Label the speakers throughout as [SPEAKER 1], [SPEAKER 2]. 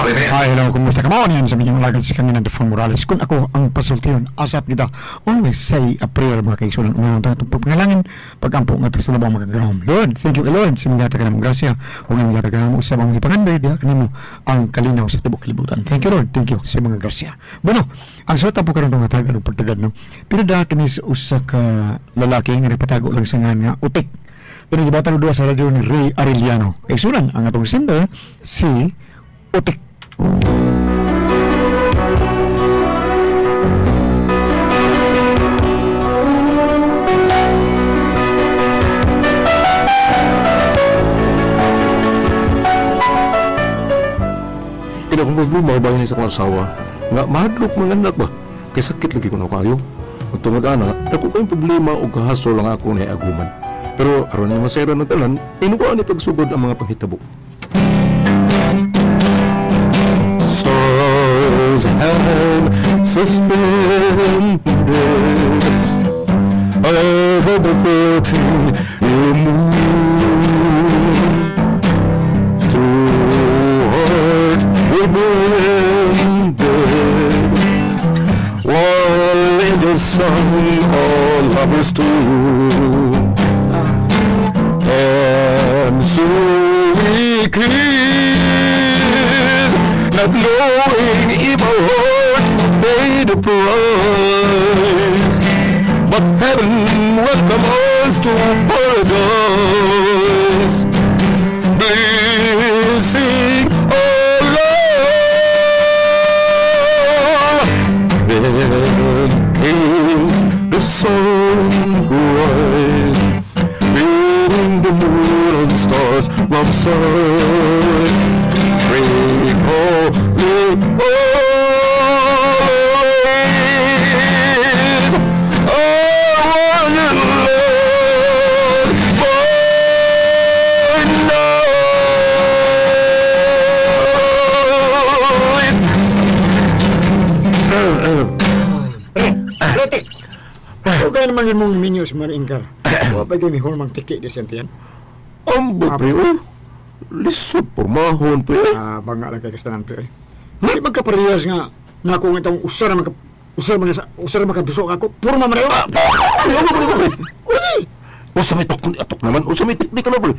[SPEAKER 1] Hi, hello, kumusta ka mo? Yan sa minyong lagad si kami ng Defon Morales. Kung ako ang pasultiyon, asap kita. Only say a prayer, mga kaigsunan. Unang itong pagpangalangin, pag-ampo nga ito sa labang magagahom. Lord, thank you, Lord. Sa mga ka namong grasya, huwag nang yata ka namong usab ang ipangandoy, diha kanimo ang kalinaw sa tibok kalibutan. Thank you, Lord. Thank you sa mga grasya. Bueno, ang suot po karon nga tagal og pagtagad, no? Pero dahil kini sa usa ka lalaki nga nagpatago lang sa nga utik. Pero gibatan duha sa radyo ni Ray Arellano. Kaigsunan, ang atong sender, si Utik.
[SPEAKER 2] Kaya akong problema ba sa akong asawa nga mahadlok mga anak ba kay sakit lagi ko na kayo. Ug tungod ana, dako kayong problema og kahasol lang ako ni aguman. Pero aron nga masayran ng talan, inukuan ni pagsugod ang mga panghitabo. Stars hang suspended above the 14 moon. Two hearts were blended while angels sung all lovers too. And so we kissed, not knowing if our hearts would pay the price. But heaven welcomed us to paradise. Blessing our love. Then came the sunrise, beating the moon and stars from sight. Pray holy always, our Lord by night.
[SPEAKER 1] Rete! Huwag ka naman yun mong minyo sa Maringkar. Huwag ba kayo mihor magtiki di siya tiyan?
[SPEAKER 2] Ambo, pre, oh. Lisod pormahon, pre.
[SPEAKER 1] Ah, banga lang kay kastanan, pre. Di magkaparehas nga na ako nga itong usar na usar na makadusok ako. Puro mamarayo.
[SPEAKER 2] Pre, ano, pre, pre? Uy! Usa may tok, atok naman. Usa may teknika na, pre.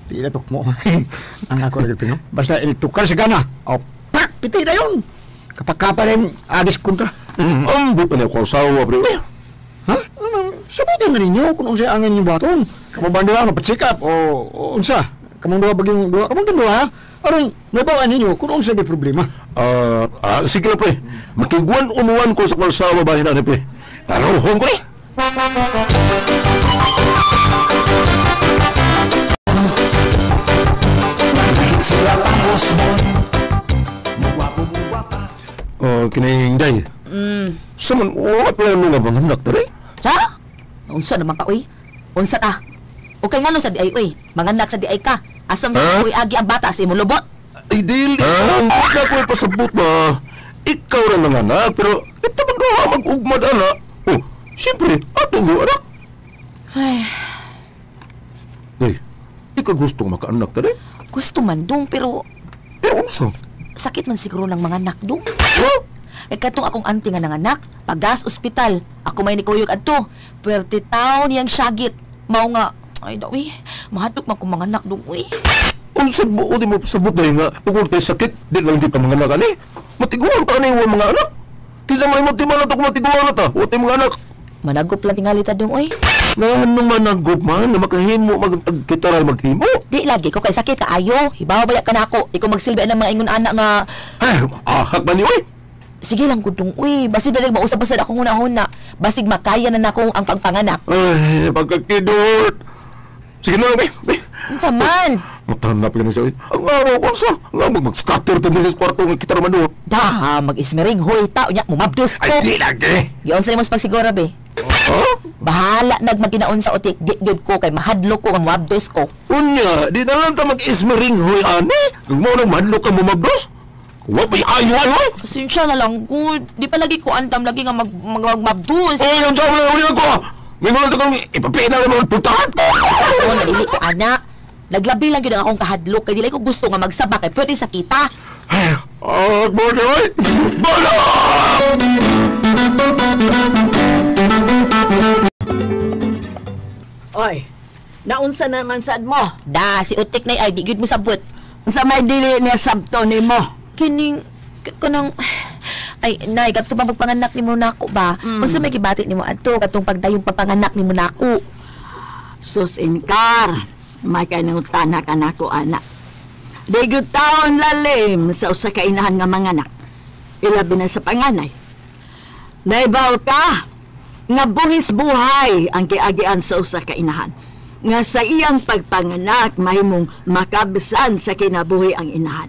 [SPEAKER 1] Di na tukmo. Ang ako lagi, pre, no? Basta initukar sa gana. O, pak! Piti na yun! Kapag ka pa rin, adis kontra.
[SPEAKER 2] Ambo pa niya ako asawa, pre.
[SPEAKER 1] Ha? Sabutin na ninyo kung unsa ang inyong buhaton. Kamo ba duha mapacheck up o unsa? Kamong duha baging duha, kamong duha. Aron mabawaan ninyo kung unsa may problema.
[SPEAKER 2] Sige na, pre. Makigwan umuan ko sa akong asawa bahin na, pre. Taruhon ko ni. Oh, kining day. Saman, wala plano nga bang anak dere?
[SPEAKER 3] Sa? Unsa naman ka, uy? Unsa ta? Okay nga no sa di ay, uy. Manganak sa di ay ka. Asam sa uy agi ang bata sa imong lubot.
[SPEAKER 2] Ay, dili. Ang na ko ipasabot ba? Ikaw ra mga anak, pero ito bang duha mag-ugmad, anak? Oh, siyempre, ato mo, anak.
[SPEAKER 3] Ay,
[SPEAKER 2] Ay, ikaw gusto makaanak dere?
[SPEAKER 3] Gusto man dong, pero
[SPEAKER 2] Pero unsa?
[SPEAKER 3] Sakit man siguro ng mga anak dong.
[SPEAKER 2] Huh?
[SPEAKER 3] Eh katong akong auntie nga nanganak, pagdas ospital, ako may nikuyog adto. Puwerte taon niyang syagit. Mao nga, ay daw eh, mahadlok man kong mga anak dong, uy.
[SPEAKER 2] Unsa buo di mo pasabot dahil nga tungkol kay sakit, di lang di ka mga anak ani. Matiguan ka ani mga anak. Kisa may matiman na to kung matiguan na ta, wa tay mga anak.
[SPEAKER 3] Managop lang tingali ta dong, uy.
[SPEAKER 2] Nga nung managop man, na makahimo, magtagkita ra maghimo.
[SPEAKER 3] Di lagi ko kay sakit kaayo. Hibaw baya ka na ako. Ikaw magsilbi ang mga ingon anak nga.
[SPEAKER 2] Ay, ahak man ni, uy.
[SPEAKER 3] Sige lang gudong, uy. Basig balig mausap basad akong una-una. Basig makaya na nako ang pagpanganak.
[SPEAKER 2] Ay, pagkakidot. Sige na, be, be.
[SPEAKER 3] Unsa man?
[SPEAKER 2] Matanap yun siya. Ang araw ko sa, ang araw, mag-scatter tayo sa kwarto ng kita naman doon.
[SPEAKER 3] Da, mag-ismering hoy tao niya, mumabdos ko.
[SPEAKER 2] Ay, di lagi.
[SPEAKER 3] Giyon sa imong pagsiguro, be.
[SPEAKER 2] Ha?
[SPEAKER 3] Bahala nagmaginaon sa utik, di gyud ko kay mahadlok ko ang mabdos ko.
[SPEAKER 2] Unya, di na lang ta mag-ismering hoy ani. Kung mo nang mahadlok ka mumabdos. Wa pa'y ayo ayo.
[SPEAKER 3] Pasensya na lang, good. Di pa lagi ko andam lagi nga magmabdos.
[SPEAKER 2] Oy, ang sabi na uli ko. May mga sa kong ipapina na mga putahan.
[SPEAKER 3] Ako, nalili ko, anak. Naglabi lang yun ang akong kahadlok kay dili ko gusto nga magsaba kay pwede sa kita.
[SPEAKER 2] Ay, ah, bote, oy! Bola!
[SPEAKER 4] Oy, naunsa naman sad mo?
[SPEAKER 3] Da, si Utik na ay di gyud mo sabot.
[SPEAKER 4] Unsa may dili niya sabto nimo?
[SPEAKER 3] Kining kanang ay nay kadto pa pagpanganak nimo nako ba? Unsa may gibati nimo adto katong pagdayong pagpanganak nimo nako?
[SPEAKER 4] Sus inkar, may kanangutana ka nako anak. Di gyud taon lalim sa usa ka inahan nga manganak. Ilabi na sa panganay. Naibaw ka nga buhis buhay ang giagian sa usa ka inahan. Nga sa iyang pagpanganak mahimong makabisan sa kinabuhi ang inahan.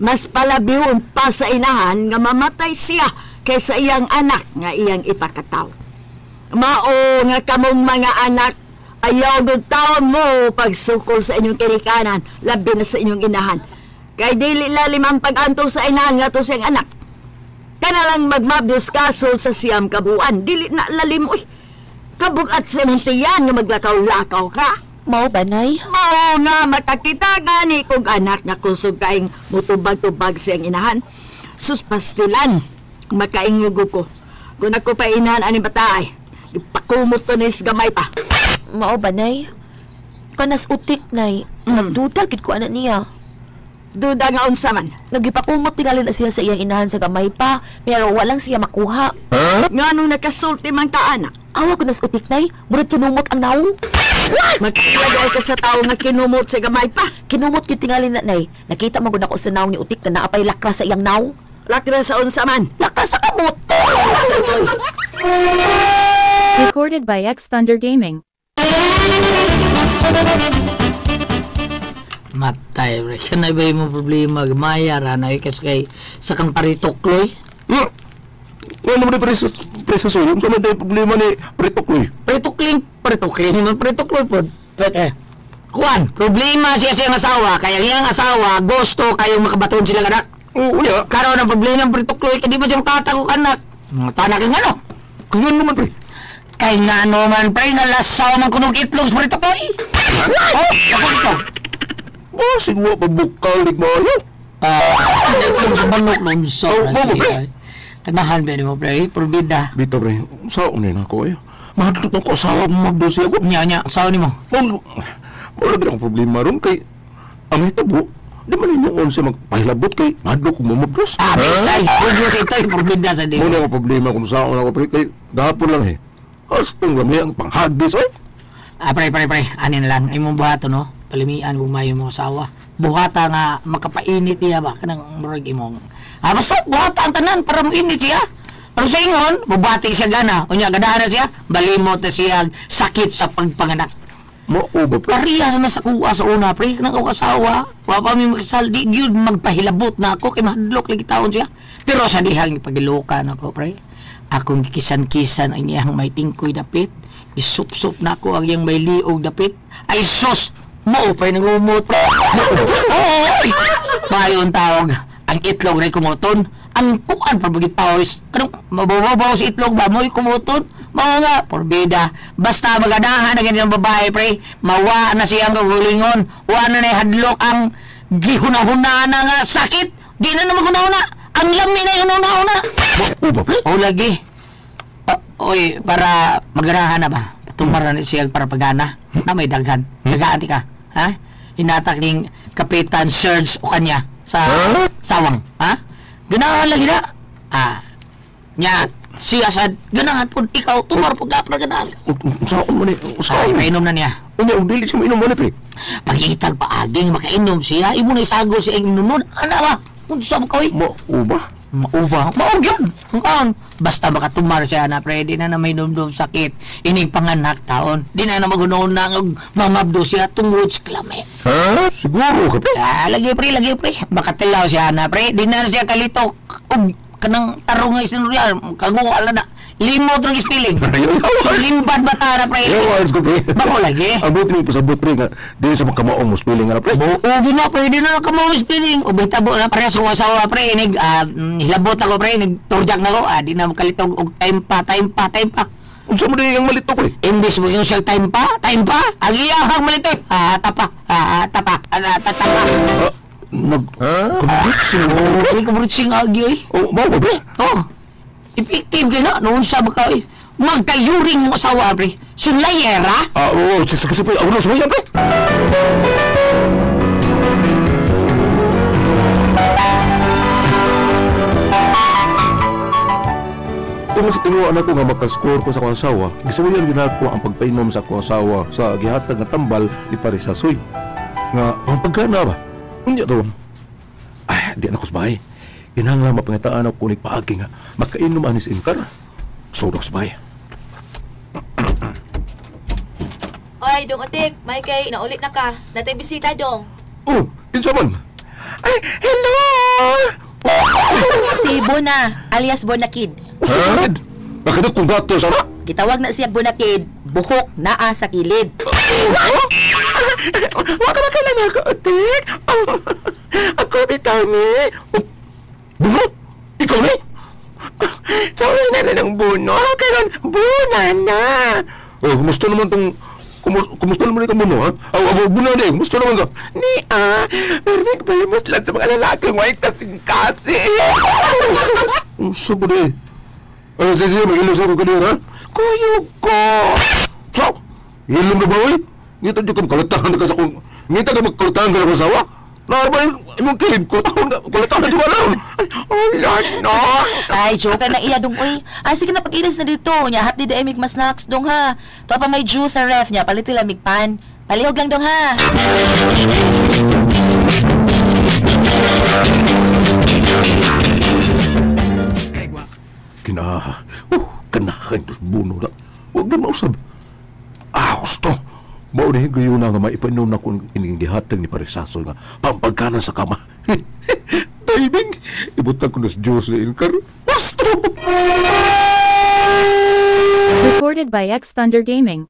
[SPEAKER 4] Mas palabihon pa sa inahan nga mamatay siya kaysa iyang anak nga iyang ipakataw. Mao nga kamong mga anak, ayaw gud taon mo pagsukol sa inyong kinikanan, labi na sa inyong inahan. Kay dili lalim ang pag-antong sa inahan nga to siyang anak. Kana lang magmabdos kaso sa siyam kabuan, dili na lalim uy. Kabugat sa imong tiyan nga maglakaw-lakaw ka.
[SPEAKER 3] Mao ba nay?
[SPEAKER 4] Mao nga makakita gani kog anak nga kusog kaing mutubag-tubag siyang inahan. Sus pastilan, makaingog ko. Kung ako pa inahan ani bata ay, ipakumot ko nis gamay pa.
[SPEAKER 3] Mao ba nay? Kanas Utik nay, nagduda gid ko ana niya.
[SPEAKER 4] Duda nga unsa man.
[SPEAKER 3] Nagipakumot tingali na siya sa iyang inahan sa gamay pa, pero walang siya makuha.
[SPEAKER 4] Nga nung nakasulti man ka anak,
[SPEAKER 3] Awa ko nas Utik nay, murag kinumot ang nawong.
[SPEAKER 4] magkilagay ka sa tao nga kinumot sa gamay pa.
[SPEAKER 3] Kinumot gyud tingali na nay. Nakita man gud ako sa nawong ni Utik na naapay lakra sa iyang nawong.
[SPEAKER 4] Lakra sa unsa man.
[SPEAKER 3] Lakra sa kamot.
[SPEAKER 5] Recorded by X Thunder Gaming.
[SPEAKER 6] Matay, bre. Kanay ba yung problema? Gamaya, ranay kasi kay sa kang paritokloy.
[SPEAKER 2] Nga, ano naman ni presa suyo? Saan man problema ni Paritokloy?
[SPEAKER 6] Paritokling, paritokling, naman paritokloy po. Eh, kuan, problema siya siyang asawa, kaya iyang asawa, gusto kayong makabaton silang anak.
[SPEAKER 2] Oo, unya.
[SPEAKER 6] Karoon ang problema ng paritokloy, kaya di ba siya makatagok anak? Mga tanak ang ano?
[SPEAKER 2] Kaya naman, pre.
[SPEAKER 6] Kay nga naman, pre, nga lasaw man kunog itlog sa paritokloy. Oh, ako itlog.
[SPEAKER 2] Basig wa pa bukal ni Mayo.
[SPEAKER 6] Ah, itlog sa manok nun, so,
[SPEAKER 2] Oh, oh, pre.
[SPEAKER 6] Kanahan ba mo, pre? Probida.
[SPEAKER 2] Bito, pre. Saan na ako, eh? Mahadlok na ko asawa kong magdosya ko.
[SPEAKER 6] Nya, nya, sawa nimo.
[SPEAKER 2] Wala din akong problema ron kay ang hitabo, di man ninyoon siya magpahilabot kay mahadlok kong mamabdos.
[SPEAKER 6] Ah, bisay. Huwag mo sa ito, probida sa di.
[SPEAKER 2] Muna akong problema kung saan ako, pre, kay gahapon lang eh. Astong lang ang panghagis, eh.
[SPEAKER 6] Ah, pre, pre, pre. Anin lang. Imong buhato, no? Palimian, bumayo mo asawa. Buhata nga, makapainit iya ba? Kanang murag imong. Ah, basta, buhata ang tanan para mainit siya. Pero sa ingon, bubati siya gana. Unya, ganahan na siya. Balimot na siya sakit sa pagpanganak.
[SPEAKER 2] Mao ba, pre?
[SPEAKER 6] Parehas na sa kuha sa una, pre. Kanang akong asawa. Wa pa mi makasal. Di gyud magpahilabot na ako. Kay mahadlok lagi taon siya. Pero sa dihang pagilukan ako, pre. Akong kikisan-kisan ang iyang may tingkoy dapit. Isup-sup na ako ang iyang may liog dapit. Ay sus! Mao pa nangumot, pre. Oo! Mayon tawag. Ang itlog rin kumuton. Ang kuan pa bagit pawis. Kanong mababaw sa itlog ba mo'y kumuton? Mao nga, porbida. Basta maganahan na ganyan ang babae, pre. Mawa na siyang kagulingon. Wa na na hadlok ang gihuna-huna na nga sakit. Di na naman huna-huna. Ang lami na yung huna-huna.
[SPEAKER 2] Mao ba, pre?
[SPEAKER 6] O lagi. Oy, para maganahan na ba? Patumar na siya para pagana. Na may daghan. Dagaan ti ka. Ha? Hinatak ning Kapitan Serge o kanya sa sawang. Ha? Ganahan lagi na. Ah. Nya, siya sa ganahan po ikaw tumar pag ka ganahan.
[SPEAKER 2] Saan man eh?
[SPEAKER 6] Ay,
[SPEAKER 2] Saan?
[SPEAKER 6] painom na niya.
[SPEAKER 2] Unya, og dili siya mainom man eh, pre.
[SPEAKER 6] Pag-itag paaging makainom siya, imo na isago siya ang inunon. Ana ba? Unsa mo ka oy?
[SPEAKER 2] Mao ba?
[SPEAKER 6] Mauba. Maog yun. Ang basta makatumar siya na pre, di na na may dumdum sakit. Ining panganak taon. Di na na magunoon na ang mamabdo siya tungod sa klame.
[SPEAKER 2] Ha? Siguro ka, pre.
[SPEAKER 6] Ah, lagi pre, lagi pre. Makatilaw siya na pre. Di na siya kalito. Og kanang tarong nga istorya, kaguha na. Limot ng ispiling. So limbad ba tara pre?
[SPEAKER 2] Yo, words ko, pre.
[SPEAKER 6] Bako lagi.
[SPEAKER 2] Ang buti mo pasabot, pre, nga dili sa makamaong mo spelling nga, pre.
[SPEAKER 6] Oo, na, pwede na kamo spelling. O bitabo na parehas kong asawa pre, nig hilabot ako pre, nig turjak na ko. Ah, di na makalitog og time pa, time pa, time pa.
[SPEAKER 2] Unsa mo di ang malito, pre?
[SPEAKER 6] Imbis mo yung siya time pa, time pa. Ang iyahang malito. Ah, tapa, ah, tapa, ah, tatapa.
[SPEAKER 2] Nag... Kabrutsing?
[SPEAKER 6] Oh, pre, kabrutsing agi eh.
[SPEAKER 2] Oh, mao ba, pre?
[SPEAKER 6] Oh, effective kayo na. Noon sa baka eh. Magkayuring mo asawa, pre. Sulayera?
[SPEAKER 2] Ah, oo, sige, sige, pre. Ako na, sumaya, pre. Tungod sa tinuan ako nga makascore ko sa akong asawa, gisuwayan gid ako ang pagpainom sa akong asawa sa gihatag nga tambal ni Parisasoy. Nga, ang pagkana ba? Unya to. Ay, di na ko sa bahay. Kinahanglan mapangitaan ako ni paagi nga makainom anis inkar. Sudok sa bahay.
[SPEAKER 3] Oy, dong otik, may kay naulit na ka. Natay bisita dong.
[SPEAKER 2] Oh, kinsa man? Ay, hello!
[SPEAKER 3] Si Bona, alias Bonakid.
[SPEAKER 2] Huh? Bakit akong gato sana?
[SPEAKER 3] Gitawag na siya Bonakid, buhok naa sa kilid.
[SPEAKER 2] Wa ka na ako, Otik. Oh, ako bitaw ni. Buno? Ikaw ni? Sorry na rin ang buno. Karon, buna na. Oh, kumusta naman tong... Kumusta naman ikaw buno, ha? Oh, buna ni. Kumusta naman ka? Ni, ah. Pero famous lang sa mga lalaki. Way kasing-kasi. Unsa ko di? Ano, sige, mag-ilos ako kanina, ha? Kuyog ko! So, hilom na ba, oy? Ngita dyan ka makalatahan ka sa kong... Ngita ka magkalatahan ka sa akong asawa? Naarba yung imong kilid, kulatahan na dyan lang. Ay, oh, Lord, no!
[SPEAKER 3] Ay, joke na iya dong oy. Ah, sige na pag-ilis na dito. Nya hat di daemig mas snacks dong ha. To pa may juice sa ref nya, palit lamig pan. Palihog lang dong ha.
[SPEAKER 2] Kinaha. Kanahan tos buno na. Huwag na mausab. Ah, gusto. Mao na higayon na nga maipainom na kung inigihatag ni Parisaso nga pampagkanan sa kama. Timing! Ibutang ko na sa Diyos na inkar. Gusto!
[SPEAKER 5] Recorded by X Thunder Gaming.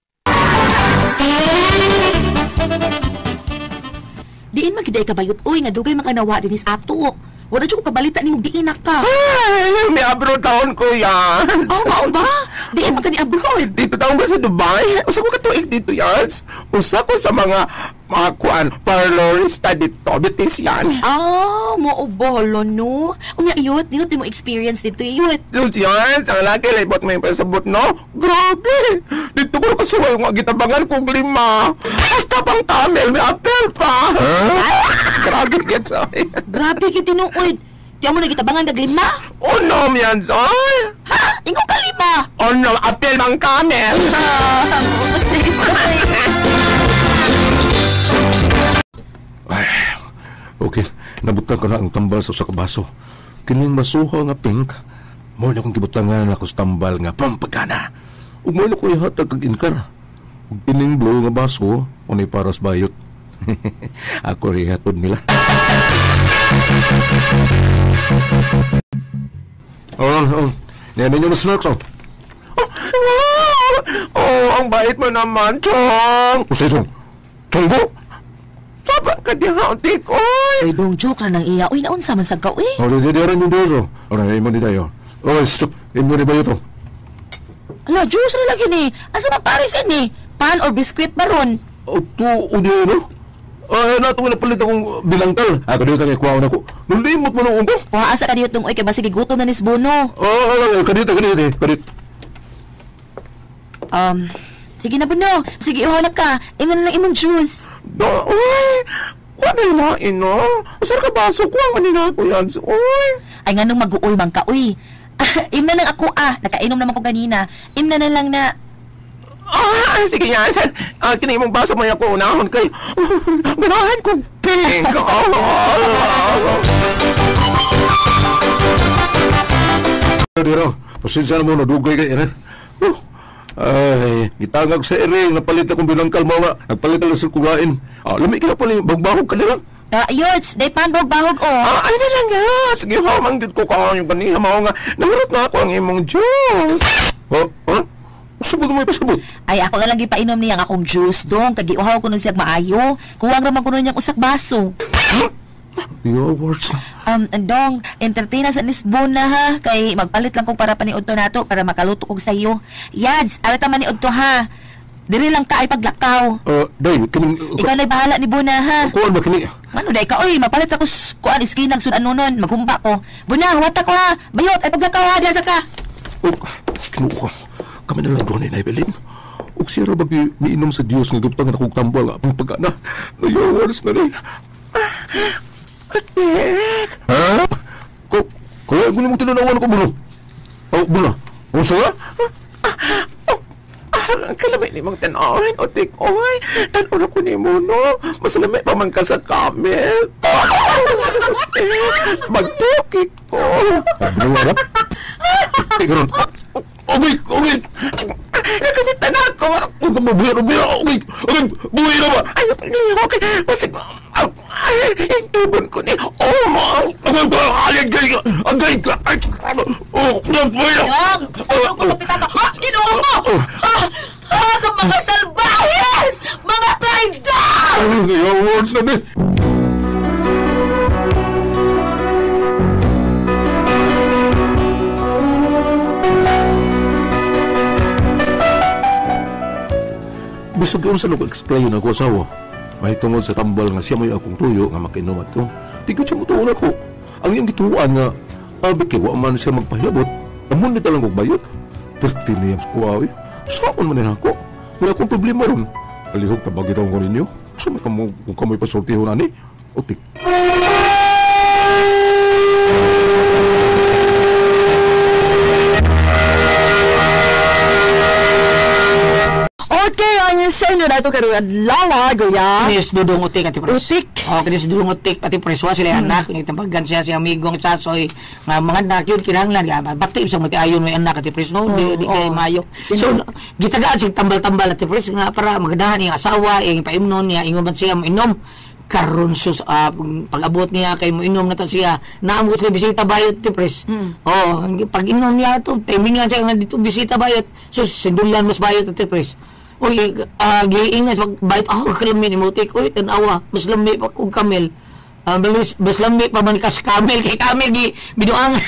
[SPEAKER 3] Diin magiday ka bayot oy nga dugay makanawa dinis ato. Wala jud ko kabalita nimong diin na ka.
[SPEAKER 2] Ay, may abroad taon ko yan.
[SPEAKER 3] Oh, mao ba? Diin man ka ni abroad.
[SPEAKER 2] Dito taon ba sa Dubai? Usa ko katuig dito, yas. Usa ko sa mga kuan parlorista dito, beautician.
[SPEAKER 3] Ah, mo bolo no. Unya iyot, nindot mo experience dito iyot.
[SPEAKER 2] Diyos yan, ang laki, laibot mo yung pasabot, no? Grabe! Dito ko nakasuway nga gitabangan kong lima. Hasta pang tamel, may apel pa. Grabe yan, soy.
[SPEAKER 3] Grabe gyud tinuod. Di mo nagitabangan kag lima?
[SPEAKER 2] Unom yan, soy.
[SPEAKER 3] Ha? Ingon ka lima.
[SPEAKER 2] Unom, apel mang camel. Ay, okay, nabutang ko na ang tambal sa usa ka baso. Kining masuha nga pink, mo na akong gibutangan ako sa tambal nga pampagana. Ug mo na ko ihatag kag inkar. Ug kining blue nga baso, unay para sa bayot. Ako rin hatod nila. Oh, oh. Niya ninyo na snacks, oh. Oh, wow! Oh, ang bait mo naman, Chong! Usay, Chong. Chong bo? Saba ka diha, otik, oy!
[SPEAKER 3] Uy, dong joke lang nang iya. Uy, naunsa man sad ka uy.
[SPEAKER 2] Oh, di di rin yung doso. Oh, imo di tayo. Oh, stop. Imo di ba ito?
[SPEAKER 3] Ala, juice na lagi ni. Asa man pares ini? Pan or biskwit ba ron?
[SPEAKER 2] Oh, to, o di ano? Ay, nato nga napalit akong bilangkal. Ah, kadiyo kay kuwaon ako. Nulimot mo noong ko.
[SPEAKER 3] Wa asa ka diyot dong uy kay basig gutom na ni Bono.
[SPEAKER 2] Oh, oh, kadiyo kadiyo kadiyo.
[SPEAKER 3] Sige na Bono. Sige ihaw na ka. Imo na lang imong juice.
[SPEAKER 2] Do, uy! Wala na, ino. Saan ka baso ko ang manina ko yan? Uy!
[SPEAKER 3] Ay nganong mag-uol man ka uy. Imna lang ako ah. Nakainom naman ko ganina. Imna na lang na.
[SPEAKER 2] Ah, sige yan. Ah, kini imong baso mo ako unahon kay. Ganahan kong pink. Oh. Diro, pasensya na mo, nadugay kay ina. Ay, gitangag sa ere, napalit akong bilangkal mo nga. Nagpalit na lang sa kulain. Ah, lami kaya pala yung bagbahog ka nila.
[SPEAKER 3] Ah, yods, day pan bahog oh.
[SPEAKER 2] Ah, ay na lang nga. Sige, hamang gud ko ka yung kaniha mao nga. Nahurot na ako ang imong juice. Oh, huh? Sabot mo ipasabot.
[SPEAKER 3] Ay ako na lang gipainom niya ang akong juice dong kay giuhaw ko nun siya maayo. Kuwang ra man kuno niyang usak baso.
[SPEAKER 2] Your words.
[SPEAKER 3] Dong, entertain na sa Lisbon na ha. Kay magpalit lang ko para paniudto nato para makaluto kog sayo. Yads, arita maniudto ha. Diri lang ka ay paglakaw.
[SPEAKER 2] Day, kining
[SPEAKER 3] Ikaw na'y bahala ni Buna ha.
[SPEAKER 2] Kuan ba kini?
[SPEAKER 3] Ano day ka oy, mapalit ako kuan iskinag sud anunon, maghumba ko. Buna, wata ko ha. Bayot ay paglakaw ha, diyan sa ka.
[SPEAKER 2] Oh, kinuha. Kami na lang doon ay Evelyn. Ug siya ra bagi miinom sa Dios nga guptangan akong tambal nga akong pag-ana. Nayawas na ni. Atek! Ha? Ko, kaya ko nimo tinanawan ko buno. Oh, buno. Unsa ka?
[SPEAKER 7] Kalamay ni mong tanawin, otik, oy. Tanaw na ko ni mo, no? Mas lamay pa man ka sa camel. Magtukik ko.
[SPEAKER 2] Buno ra. Tigron. Okay, okay.
[SPEAKER 7] Nakamit na ako.
[SPEAKER 2] Huwag ka mabuhay, mabuhay. Okay, okay. Buhay na ba?
[SPEAKER 7] Ay, okay. Masig, ay, yung tubon ko ni, oh, ma.
[SPEAKER 2] Agay, agay, agay, agay. Oh, buhay na.
[SPEAKER 3] Yang, ano ko kapitan? Ha, Ginoo ko. Ha, ha, ka mga salbahes! Mga traidor!
[SPEAKER 2] Nayawas na ni. Bisag yun sa nag-explain ako asawa. May tungod sa tambal nga siya may akong tuyo nga makinom at Di ko siya mutuon ako. Ang iyang gituan nga, abi kay wa man siya magpahilabot. Amon ni talang kog bayot. Perti niyang kuha eh. Saan man nila ako? Wala akong problema ron. Palihog tabagi taong ko ninyo. Sa may kamo, kung kamoy pasultihon ani. Utik.
[SPEAKER 4] Okay, ang sa inyo na ito karoon adlaw, guya.
[SPEAKER 6] Kinis Dudong Utik ati Pres.
[SPEAKER 4] Utik.
[SPEAKER 6] Oh, kinis Dudong Utik ati Pres. Wa sila anak kung itabagan siya si amigong sasoy nga mga anak yun kinahanglan ya bati sa mga ayon may anak ati Pres no di, di kay mayo. So gitagaan siya tambal-tambal ati Pres nga para magdahan iyang asawa iyang paimnon niya ingon man siya moinom karon sus pag-abot niya kay moinom na ta siya naamot sila bisita bayot ti Pres. Oh, pag inom niya to timing nga siya nga dito bisita bayot. So sindulan mas bayot ati Pres. Uy, giingas pag bayot ako kalami ni Mutik. Uy, tanawa, mas lami pa kog kamel. Mas lami pa man ka sa kamel kay kamel gi binuang.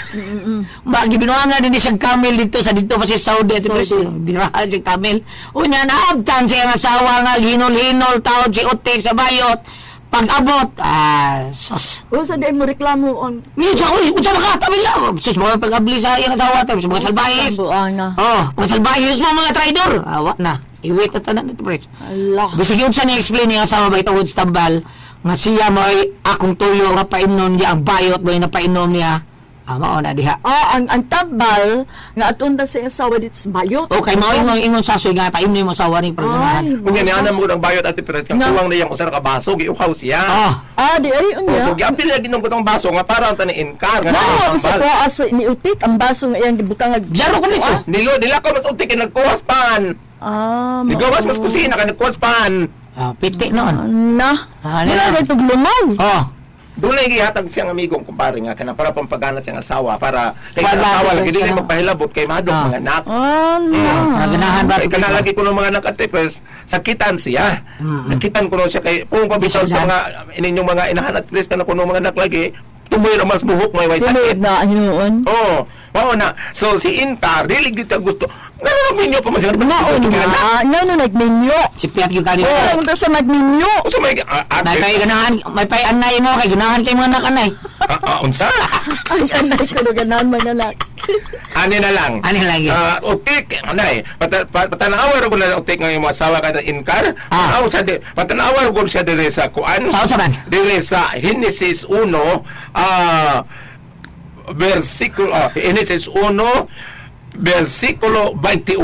[SPEAKER 6] Ba gibinuangan din siyang kamel dito sa dito pa siya Saudi at Pres. Birahan siya kamel. Unya naabtan siya ang asawa nga hinol-hinol taod si Utik sa bayot. Pag-abot, sus.
[SPEAKER 4] O, sa di mo reklamo ang
[SPEAKER 6] Minsan, uy, unsa ba ka? Tabi lang. Sus, mga pag-abli sa iyang asawa, tapos mga salbahis.
[SPEAKER 4] Buanga.
[SPEAKER 6] Oh, mga salbahis mo mga traidor. Awa na. Iwit na tanan ito, Pres.
[SPEAKER 4] Ala.
[SPEAKER 6] Bisag yun sa ni-explain niya asawa ba ito sa tambal, nga siya mo'y akong tuyo nga paimnon niya, ang bayot mo'y napainom niya. Mao na diha.
[SPEAKER 4] Ah, ang tambal nga atunda sa iyang asawa dito sa bayot.
[SPEAKER 6] Okay, mao ingon ingon sasoy nga paimnon mo asawa ni paganahan.
[SPEAKER 4] Ay,
[SPEAKER 7] Kung yan, niana mo ang bayot ati Pres,
[SPEAKER 4] Nga.
[SPEAKER 7] kuwang na iyang usa ka baso, giuhaw siya.
[SPEAKER 6] Oh,
[SPEAKER 4] Ah, di ay unya.
[SPEAKER 7] So, giapil lagi nung kutong baso nga para ang tani inkar nga
[SPEAKER 4] Mao
[SPEAKER 7] ang
[SPEAKER 4] sa
[SPEAKER 7] tambal.
[SPEAKER 4] kuha sa ni Utik ang baso nga iyang gibutang ag
[SPEAKER 6] Jaro ko nito.
[SPEAKER 7] Nilo, nila ko mas utik kay nagkuwas pan.
[SPEAKER 4] Ah, mao.
[SPEAKER 7] Nigawas mas kusina kay nagkuwas pan.
[SPEAKER 6] Piti noon.
[SPEAKER 4] Na.
[SPEAKER 6] Ah,
[SPEAKER 4] Wala
[SPEAKER 6] nila.
[SPEAKER 4] na itong lumaw.
[SPEAKER 6] Oh,
[SPEAKER 7] Doon na gihatag siyang amigong kumpare nga kana para pampagana siyang asawa para kay
[SPEAKER 6] Wala,
[SPEAKER 7] asawa lagi
[SPEAKER 6] siya,
[SPEAKER 7] dili
[SPEAKER 6] no?
[SPEAKER 7] magpahilabot kay madok mga anak.
[SPEAKER 4] Ah, na.
[SPEAKER 6] para ganahan ba
[SPEAKER 7] Kay kana lagi kuno mga anak ate Pres, sakitan siya. Sakitan kuno siya kay kung pabitaw sa mga inyong mga inahan at please kana kuno mga anak lagi tumoy ra mas buhok may way
[SPEAKER 4] Sunod
[SPEAKER 7] sakit.
[SPEAKER 4] na ang hinuon.
[SPEAKER 7] Oo, mao na. So si Inta dili gid ta gusto. Ngano nagminyo pa man siya?
[SPEAKER 4] Mao na. Ngano nagminyo?
[SPEAKER 6] Si Piat yung kanina.
[SPEAKER 4] Oh, unta sa nagminyo.
[SPEAKER 7] Unsa may
[SPEAKER 6] May pay ganahan, may pay anay mo kay ganahan kay mga anak anay.
[SPEAKER 7] Unsa?
[SPEAKER 4] Ay, anay ko na ganahan mga anak.
[SPEAKER 7] Ani na lang.
[SPEAKER 6] Ani lang yun.
[SPEAKER 7] Utik, anay. Patanawa ko na utik nga imong asawa ka na inkar.
[SPEAKER 6] Ah.
[SPEAKER 7] Sa di, patanawa ko siya dire sa kuan.
[SPEAKER 6] Sa unsa man?
[SPEAKER 7] Dire sa Genesis 1 versikulo Genesis 1 versikulo 28.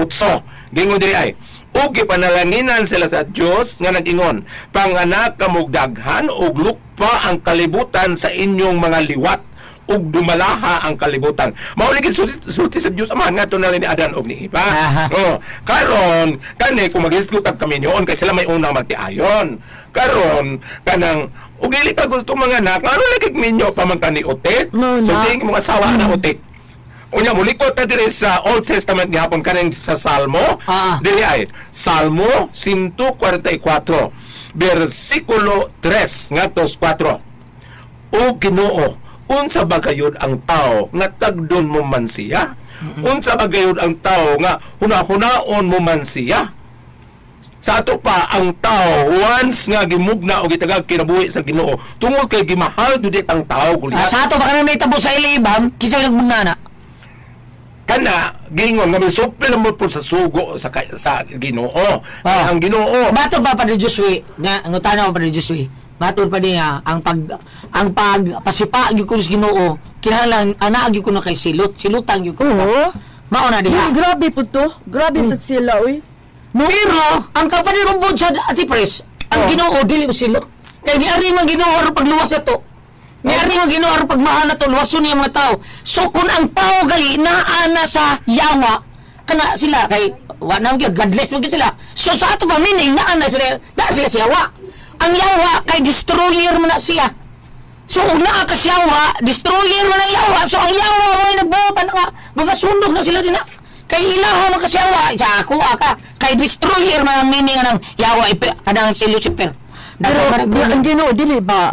[SPEAKER 7] Gingon diri ay ug gipanalanginan sila sa Dios nga nag-ingon, panganak kamog daghan ug lukpa ang kalibutan sa inyong mga liwat ug dumalaha ang kalibutan. Mao lagi sulti sa Dios Amahan ngadto na ni Adan ug ni Eva.
[SPEAKER 6] Aha.
[SPEAKER 7] Oh, karon kani kung magisgot kami niyon kay sila may unang magtiayon. Karon kanang ug dili ka gusto mga anak, ngano lagi minyo pa man kani utik?
[SPEAKER 4] No,
[SPEAKER 7] So
[SPEAKER 4] na.
[SPEAKER 7] tingin mo asawa na utik. Unya mulikot na diri sa Old Testament gihapon kaning sa Salmo.
[SPEAKER 6] Ah.
[SPEAKER 7] Diri ay Salmo 144 versikulo 3 ngadto 4. O Ginoo, unsa ba gayud ang tao nga tagdon mo man siya? Unsa ba gayud ang tao nga hunahunaon mo man siya? Sa ato pa ang tao once nga gimugna o gitagag kinabuhi sa Ginoo tungod kay gimahal jud ang tao gulyat.
[SPEAKER 6] Sa ato baka nang naitabo sa ilibam, kinsa nagmugna na.
[SPEAKER 7] Kana gingon nga misupil mo po sa sugo sa sa Ginoo.
[SPEAKER 6] Ah.
[SPEAKER 7] Ang Ginoo.
[SPEAKER 6] Matod pa Padre Josue, nga ang utana Padre Josue. Matod pa niya ang pagpasipa gyud ko sa Ginoo, kinahanglan ana gyud ko na kay silot, silutan gyud ko.
[SPEAKER 4] Oo.
[SPEAKER 6] Mao na diha.
[SPEAKER 4] Uy, grabe po to. Grabe sa sila, uy.
[SPEAKER 6] No? Pero ang kapanirubod sa Ati Pres, ang Ginoo dili mo silot. Kay niari man Ginoo aron pagluwas na to. Niari man Ginoo aron pagmahal na to, luwason niya mga tao. So kung ang tao gali naa na sa yawa, kana sila kay wa na gyud godless man gyud sila. So sa ato ba meaning naa na sila, naa sila sa yawa. Ang yawa kay destroyer man na siya. So kung naa ka sa yawa, destroyer man ang yawa. So ang yawa mo ay nagbuotan nga mga sunog na sila dinha. Kay ilaha man ka sa yawa, sa ako aka kay destroyer man ang meaning ng yawa kanang si Lucifer.
[SPEAKER 4] Pero ang Ginoo dili ba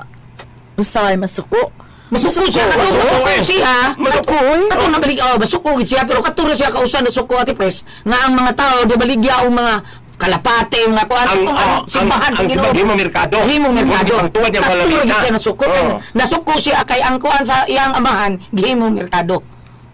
[SPEAKER 4] usahay masuko?
[SPEAKER 6] Masuko siya, katong masuko siya.
[SPEAKER 7] Masuko,
[SPEAKER 4] oy.
[SPEAKER 6] Katong nabalik, oh, masuko siya, pero katong siya kausan na suko Ati Pres, nga ang mga tao, di baligya ang mga kalapate, mga kuan,
[SPEAKER 7] Ang
[SPEAKER 6] simbahan sa
[SPEAKER 7] ang
[SPEAKER 6] Ginoo.
[SPEAKER 7] himong merkado.
[SPEAKER 6] Himong merkado.
[SPEAKER 7] Ang tuwad niya
[SPEAKER 6] Katong
[SPEAKER 7] malamisa.
[SPEAKER 6] siya nasuko.
[SPEAKER 7] Oo.
[SPEAKER 6] Nasuko siya kay ang kuan sa iyang amahan, gihimong merkado.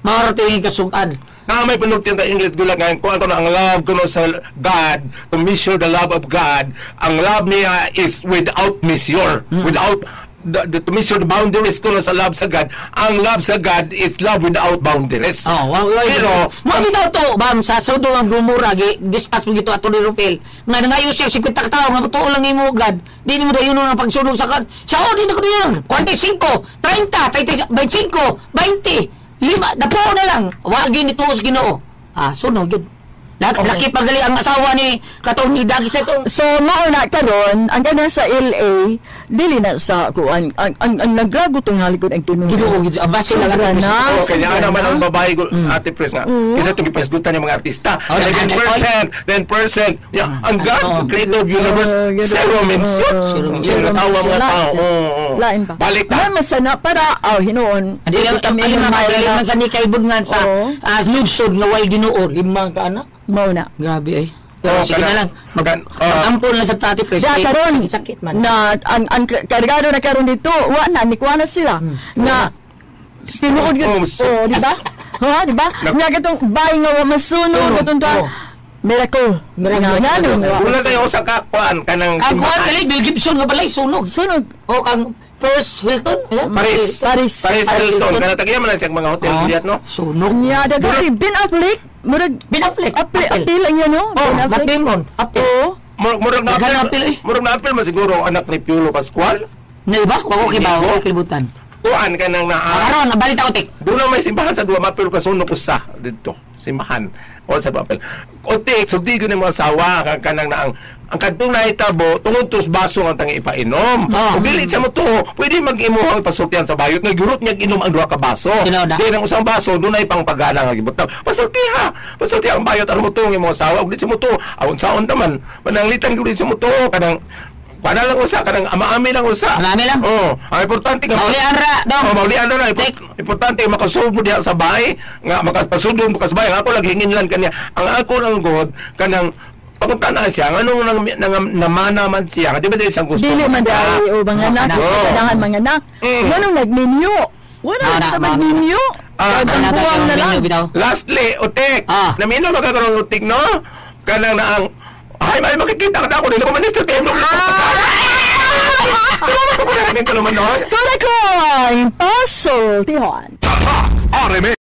[SPEAKER 6] Mauro tingin kasugan.
[SPEAKER 7] Na may panulti sa English gulag nga kuan ko na ang love kuno sa God, to measure the love of God. Ang love niya is without measure, without to measure the boundaries kuno sa love sa God. Ang love sa God is love without boundaries.
[SPEAKER 6] Oh, wa wa
[SPEAKER 7] Pero
[SPEAKER 6] mo bitaw to, bam sa sudo ang rumura gi discuss mo gito ato ni Rufel. Nga nangayo siya 50 ka tawo nga tuo lang imo God. Di nimo dayon ang pagsunog sa kan. Sa oh, di na ko dayon. 45, 30, 30, 25, 20, 5, dapo na lang. Wa gyud ni tuos Ginoo. Ah, sunog gyud. Laki pagali ang asawa ni katong ni Dagi sa itong
[SPEAKER 4] So mao na karon ang kanang sa LA dili na sa kuan ang nagrago tingali gud ang Ginoo.
[SPEAKER 6] Ginoo gyud ah, base lang
[SPEAKER 4] Sobra
[SPEAKER 6] ato.
[SPEAKER 4] na.
[SPEAKER 7] Oh, kanya
[SPEAKER 4] Sobra
[SPEAKER 7] naman
[SPEAKER 4] na.
[SPEAKER 7] ang babae ko, Ate Pres nga. Isa itong ipasgutan ng mga artista.
[SPEAKER 6] Oh,
[SPEAKER 7] 11%, 10%. Yeah, ang God,
[SPEAKER 6] Oo.
[SPEAKER 7] creator of universe,
[SPEAKER 4] Oh, ganun.
[SPEAKER 7] zero mention.
[SPEAKER 4] Oh,
[SPEAKER 7] Zero tawa mga tao. Oo, oo.
[SPEAKER 4] Lain ba?
[SPEAKER 7] Balik ta.
[SPEAKER 4] May masana para aw hinuon.
[SPEAKER 6] Hindi lang
[SPEAKER 4] Kami
[SPEAKER 6] ang
[SPEAKER 4] may
[SPEAKER 6] dili
[SPEAKER 4] na-
[SPEAKER 6] man sa ni kaibod nga sa
[SPEAKER 4] Oo.
[SPEAKER 6] lungsod nga way Ginoo limang ka anak.
[SPEAKER 4] Mao na.
[SPEAKER 6] Grabe eh. Pero
[SPEAKER 7] Oo,
[SPEAKER 6] sige na lang. Mag-ampon lang sa Tati Pres.
[SPEAKER 4] Da
[SPEAKER 6] Eh,
[SPEAKER 4] karon
[SPEAKER 6] sakit man.
[SPEAKER 4] na ang kargado na karon dito wa na ni kuha na sila nga tinuod gyud
[SPEAKER 7] Oh,
[SPEAKER 4] oh, di ba? Ha, di ba? Nga katong bay nga wa masunog
[SPEAKER 6] Sunog,
[SPEAKER 4] katong
[SPEAKER 6] oh.
[SPEAKER 4] miracle.
[SPEAKER 6] Miracle.
[SPEAKER 4] Nga ngano nga wa
[SPEAKER 7] Una tayo sa kakuan kanang
[SPEAKER 6] Kang kuhan
[SPEAKER 7] simbahan.
[SPEAKER 6] gali, Bill Gibson nga balay, sunog.
[SPEAKER 4] Sunog.
[SPEAKER 6] O kang Paris Hilton. Eh?
[SPEAKER 7] Paris.
[SPEAKER 4] Paris.
[SPEAKER 7] Paris
[SPEAKER 6] Paris
[SPEAKER 7] Hilton.
[SPEAKER 6] Hilton.
[SPEAKER 7] Kana tagiya man lang siyang mga hotel
[SPEAKER 6] Ah,
[SPEAKER 7] diyat no.
[SPEAKER 6] Sunog.
[SPEAKER 4] Nya daga Ben Affleck murag
[SPEAKER 6] Ben Affleck.
[SPEAKER 4] Apil apil ang yan no?
[SPEAKER 6] Oh,
[SPEAKER 4] Ben
[SPEAKER 6] Matt
[SPEAKER 4] Affleck.
[SPEAKER 6] Damon. Apple.
[SPEAKER 4] Oo.
[SPEAKER 7] Murag na
[SPEAKER 6] Daghan
[SPEAKER 7] apil.
[SPEAKER 6] apil, eh.
[SPEAKER 7] Murag na apil man siguro ang anak ni Piolo Pascual.
[SPEAKER 6] Na iba? Wako kibaw, wako kilibutan.
[SPEAKER 7] Kuan kanang naa.
[SPEAKER 6] Karon, balita ko tik.
[SPEAKER 7] Doon na may simbahan sa duwa mapil kasunog usa didto. Simbahan o sa papel. Otik sugdi gyud ni mga asawa kang kanang naang ang kadtong nahitabo tungod tos baso nga tangi ipainom.
[SPEAKER 6] Oh.
[SPEAKER 7] Ug dili siya mo tuo, pwede mag-imuhang pasultihan sa bayot nga gurot niya inom ang duha ka baso.
[SPEAKER 6] Tinuod na.
[SPEAKER 7] Di ang usang baso dunay pang pagana nga gibutang. Pasultiha, pasultiha ang bayot aron mo tuo ang imong asawa ug di siya mo tuo. Aon saon taman pananglitan gyud siya mo tuo kanang Kuana lang usa kanang amaami lang usa.
[SPEAKER 6] Amaami lang?
[SPEAKER 7] Oo. Ang importante nga
[SPEAKER 6] Maulian ra, dong.
[SPEAKER 7] Oh, maulian ra na.
[SPEAKER 6] Tik.
[SPEAKER 7] Importante makasulod mo diha sa bahay nga makapasudlon mo ka sa bahay. Ang ako lang hingin lang kanya. Ang ako lang god kanang papunta na siya nganong nang, namana man siya. Di ba dili siyang gusto?
[SPEAKER 4] Dili man dai o mga anak,
[SPEAKER 7] Oo.
[SPEAKER 4] kailangan mga anak. Nganong nagminyo? Wala
[SPEAKER 6] Ah,
[SPEAKER 4] na
[SPEAKER 6] na,
[SPEAKER 4] ta magminyo.
[SPEAKER 7] Ah,
[SPEAKER 4] Ang
[SPEAKER 6] Ano
[SPEAKER 4] buwang na lang.
[SPEAKER 6] Bitaw.
[SPEAKER 7] Lastly, utik.
[SPEAKER 6] Ah.
[SPEAKER 7] Namino magkakaroon utik no? Kanang na ang ay, may makikita ka na ako. Dili ko minister kayo. Ah! Ko naman noon.
[SPEAKER 4] Tunakoy, Pasultihan.
[SPEAKER 2] RMN.